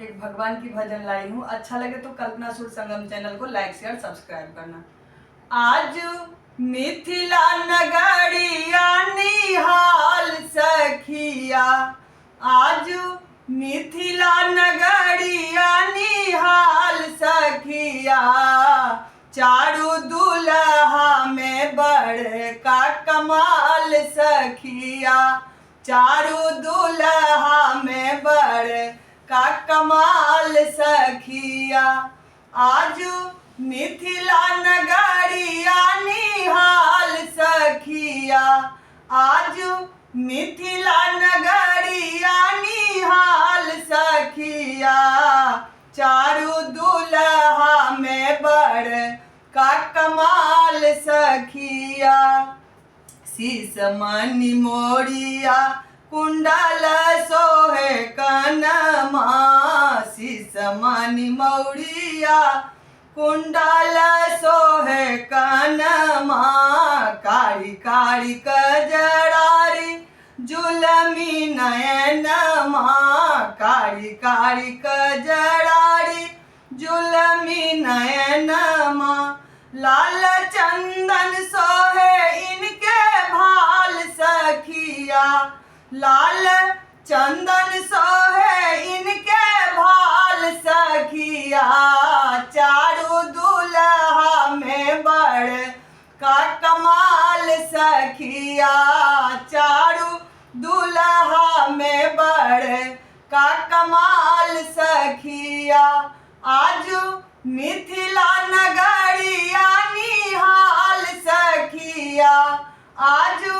एक भगवान की भजन लाई हूँ। अच्छा लगे तो कल्पना सुर संगम चैनल को लाइक शेयर सब्सक्राइब करना। आज मिथिला नगरिया निहाल सखिया, आज मिथिला नगरिया निहाल सखिया, चारू दुल्हा में बड़का कमाल सखिया, चारू दुल्हा में बड़का कमाल सखिया, आज मिथिला नगरिया निहाल सखिया, आज मिथिला नगरिया निहाल सखिया, चारू दुल्हा में बड़का कमाल सखिया, शीश मणि मोरिया कुंडल सोहे कनमा, शीश मणि मौरिया कुंडल सोहे कनमा, कारी कारी कजरारी जुलमी नयनमा, कारी कारी कजरारी जुलमी नयनमा, लाल चंदन सोहे इनके भाल सखिया, लाल चंदन सोहे इनके भाल सखिया, चारू दुल्हा में बड़ का कमाल सखिया, चारू दुल्हा में बड़ का कमाल सखिया, आज मिथिला नगरिया निहाल सखिया, आज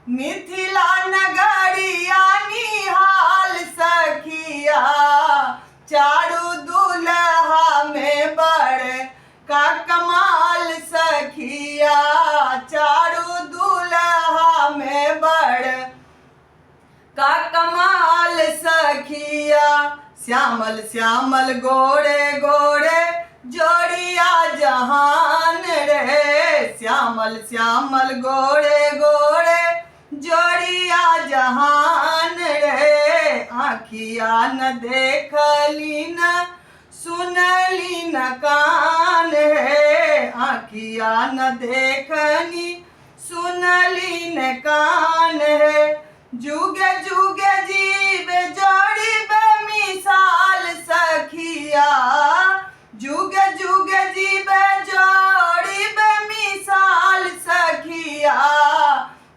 मिथिला नगरिया निहाल सखिया, चारू दुल्हा में बड़ का कमाल सखिया, चारू दुल्हा में बड़ का कमाल सखिया, श्यामल श्यामल गोरे गोरे जोड़िया जहान रे, श्यामल श्यामल गोरे गोरे जोड़िया जहान रे, आँखिया न देखली न सुनली न कान हे, आँखिया न देखनी सुनली न कान हे, जुगे जुगे जीव जोड़ी बेमिसाल सखिया, जुगे जुगे जीव जोड़ी बेमिसाल सखिया,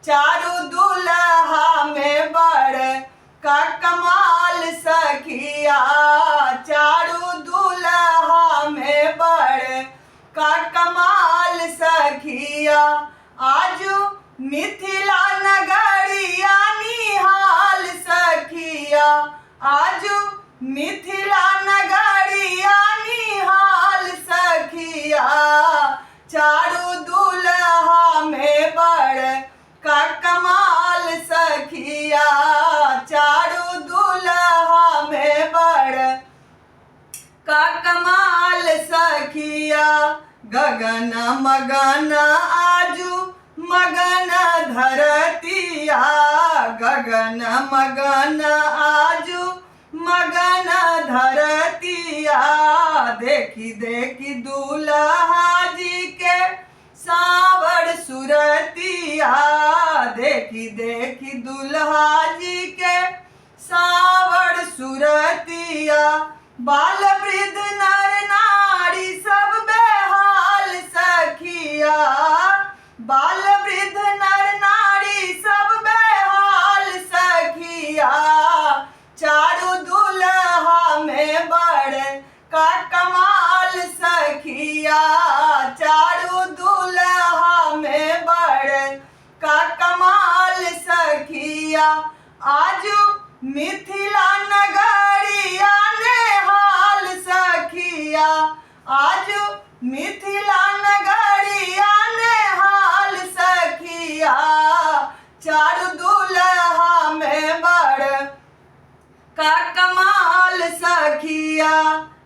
चारू दुल्हा में बड़ का कमाल सखिया, चारू दुल्हा में बड़ का कमाल सखिया, आज मिथिला नगरिया निहाल सखिया, आज मिथिला नगरिया निहाल सखिया, चारू दुल्हा में बड़ का कमाल सखिया, चारू दुल्हा में बड़ का कमाल सखिया, गगन मगन आजू मगन धरतिया, गगन मगन आजू मगन धरतिया, देखी देखी दुल्हा जी के सावर सुरतिया, देखी देखी दुल्हा जी के सावर सुरतिया, बाल वृद्ध नर नारी सब बेहाल सखिया, बाल वृद्ध नर नारी सब बेहाल सखिया, चारू दुल्हा में बड़ का कमाल सखिया, चारू दुल्हा में बड़ का कमाल सखिया, आज मिथिला नगरिया नेहाल सखिया, आज मिथिला नगरिया नेहाल सखिया, चारू दुल्हा में बड़ का कमाल सखिया,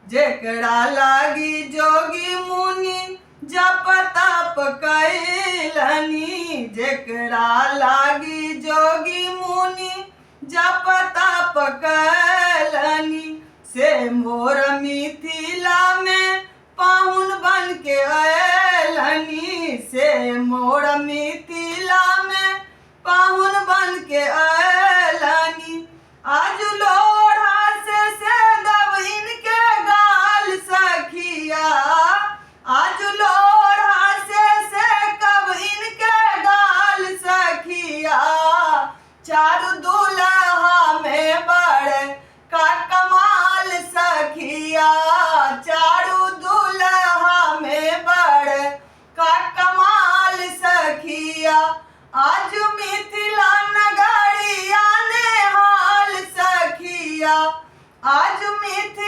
जेकरा लागी जोगी मुनि जप तप कैलनी, जेकरा लागी जोगी मुनि जप तप कैलनी, से मोर मिथिला में पाहुन बन के अयलनी, से मोर मिथिला में पाहुन बन के अयलनी। आज लोढ़ा से दब इनके गाल सखिया, आज लोढ़ा से कब इनके गाल सखिया। चारू दुल्हा में बड़ का कमाल सखिया, चारू दुल्हा में बड़ का कमाल सखिया। आज मिथिला नगरिया ने हाल सखिया, आज मिथिला